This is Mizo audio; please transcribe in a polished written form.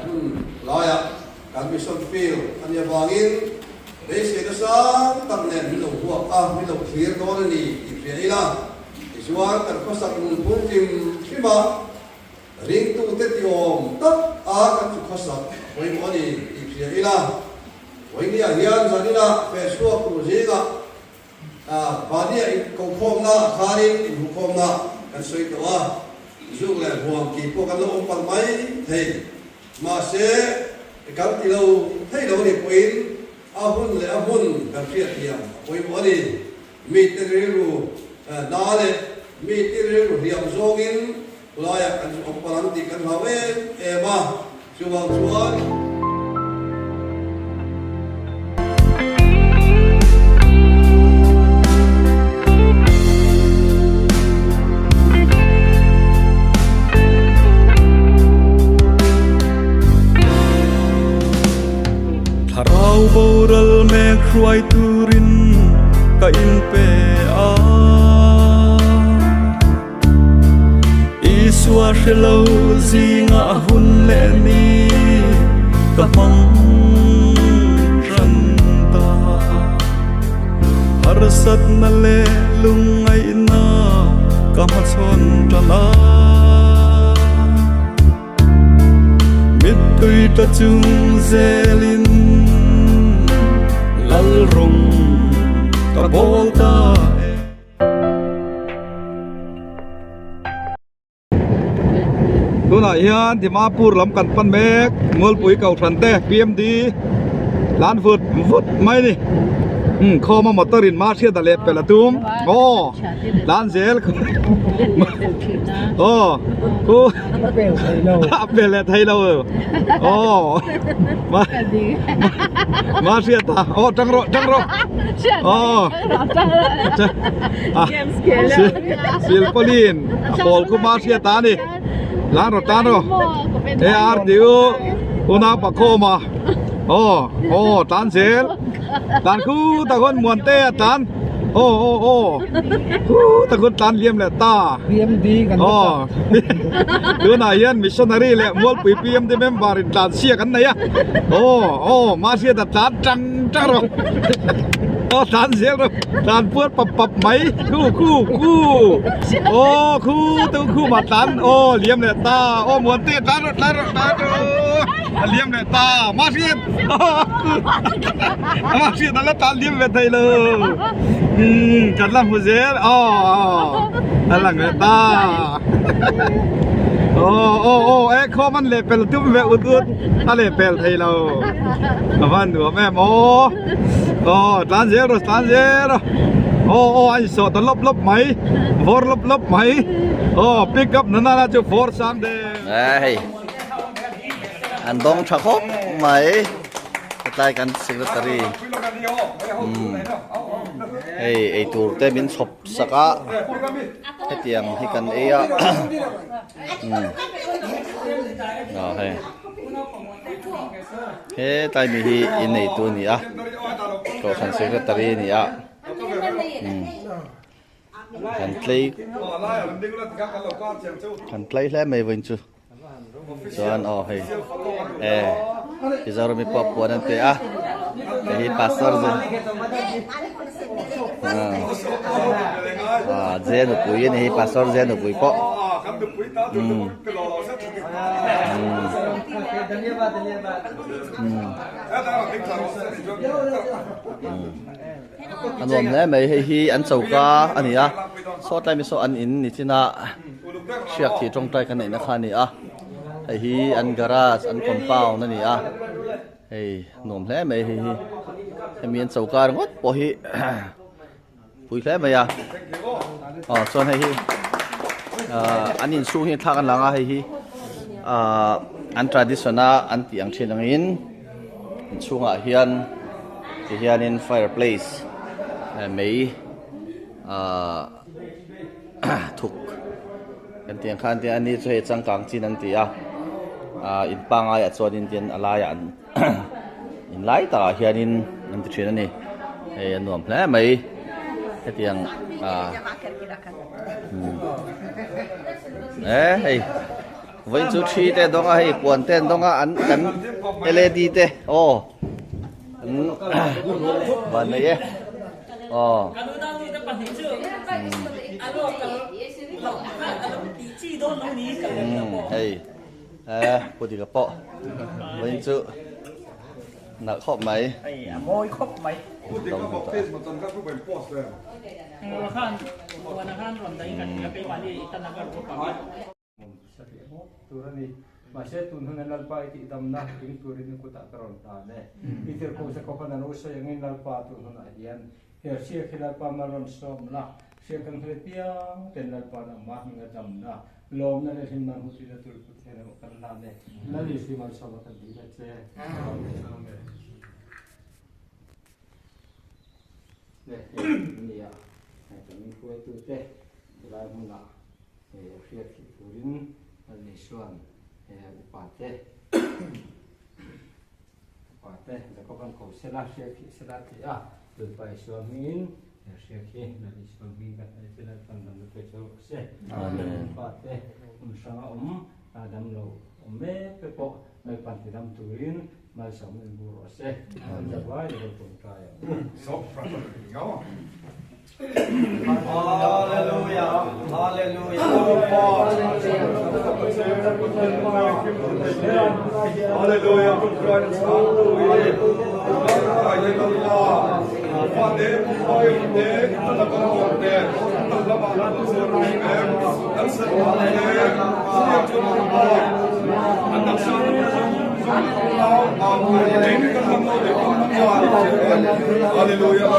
hun laiah kan mission field a nih avangin beiseina sang tak nen min lo huak a, min lo thlir dawn a ni tih hria ila. Tichuan kan khawsak nunphung hrim hrima ringtute tiawm tak a kan chu khawsak a pawimawh a ni tih hria ila. Vawinia hian zaninah fehchhuak tur zingah Vania inkokhawmna khanin inhukhawmna kan sawi tawh a, zuk leh huam tih pawh kan lo awm palh mai thei. Mahse, kan ti lo thei lo anih pawhin a hun leh a hmun kan hriat thiam a pawimawh a ni. Mite rilru na leh mite rilru hliam zawngin khulaiah kan zu awm palh ang tih kan hlau em em a, chuvang chuan. Thlarau boral mek hruai turin ka inpe a. Isua hre lo zinga hun leh ni ka hmang ran ta. Harsatna leh lungngaihna ka hmachhawn tan a. Mittui tla chung zelin Lalrawng ka bawl ta e. Tunah hian Dimapur lam kan pan mek Mualpui Kohhran te PMD tlan vut vut mai a ni khawma motor in mahriat a leh pelh a tum aw tlan zel aw khu a pel leh thei lo aw mahriat a aw tang rawh tang rawh aw Silpaulin a pawl khu mahriat a ni tlan rawh tlan rawh ARTU unau pakhawma aw aw tlan zel. Tlan khu tak hun muan te a tlan aw aw aw khu tak hun tlan liam leh ta PMD kan aw tunah hian missionary leh mualpui PMD member in tlan siak an nei a aw aw mahse ta tlan tang tang rawh aw tlan zel rawh tlan puar pap pap mai khu khu khu aw khu tu khu mà tlan aw liam leh ta aw muan te tlan rawh tlan rawh tlan rawh a liam leh ta mahse Mahriat a la tan liam ve thei lo. Kan la hmu zel. Aw a lang leh ta. Aw aw aw e khawm an leh pel tum ve ut ut a leh pel thei lo. A van nuam em aw. Aw tlan zel rawh tlan zel rawh. Aw aw a insawh ta lawp lawp mai. Vawr lawp lawp mai. Aw pick up na nana chu vawr sang de. Hei. An dawng tha khawp mai hetlai kan secretary umm hei eitur te min chhawp sak a hetiang hi kan ei a umm aw hei hetlai mi hi inneitu a ni a kohhran secretary a ni a umm. Kan tlei kan tlei hle mai vawiin chu chuan aw hei e Mizoram hi pawh puan an pe a hei hi pastor ze ah ze nupui a ni hi pastor ze nupui pawh umm umm umm. A nuam hle mai hei hi an choka a ni a saw tlai mi saw an in ni chin a hriak thih tawngtai kan neihna kha a ni a hei hi an garage an compound a ni a hei nuam hle mai hei hi hemi an choka ringawt pawh hi pui hle mai a aw chuan hei hi ah an inchhung hi thlak an lang a hei hi ah an tradition a an tih ang thin angin. Inchhungah hian ti hianin fireplace mei ahh thuk kan tih ang khan tia ani chu hei changkang chin an ti a ahh in pangaiah chuanin tin a laiah an in lai takah hianin an ti thin a ni hei a nuam hle mai hetiang ahh e hei. Vawiin chu thi te dawng a hei puan te an dawng a an kan led te aw an van nei e aw. Hei pu dika pawh vawiin chu nalh khawp mai. Satliah ngawt tur a ni. Mahse tun hun a Lalpa i tihdamna ring turin i kutah ka rawn tan e. I tirhkoh Jakoban a lo sawi angin Lalpa tun hunah hian he hriak hi Lalpa mal rawn sawm la, hriak kan hle piang ten Lalpa'n amah hminga damna, lawmna leh hlimna hmu tina tur i kut hian emaw kan hlan e. Lal Isui malsawma ka dil a che. Amen. Le hei ania kan hruaitute helai hmunah hriat theih turin Lalnisuan upate upate Jakoban ko sela hriat theih sela a ti a, Lalpa Isua hmingin hriat hi Lal Isua hming kan hnaih che Lalpan damna pe che rawh se. Amen. Upate hmun hranga awm damlo awm mek te pawh Lalpan tidam turin Malsawm in bu rawh se. Kan zavai lo tawngtai ang u. Hallelujah Hallelujah Hallelujah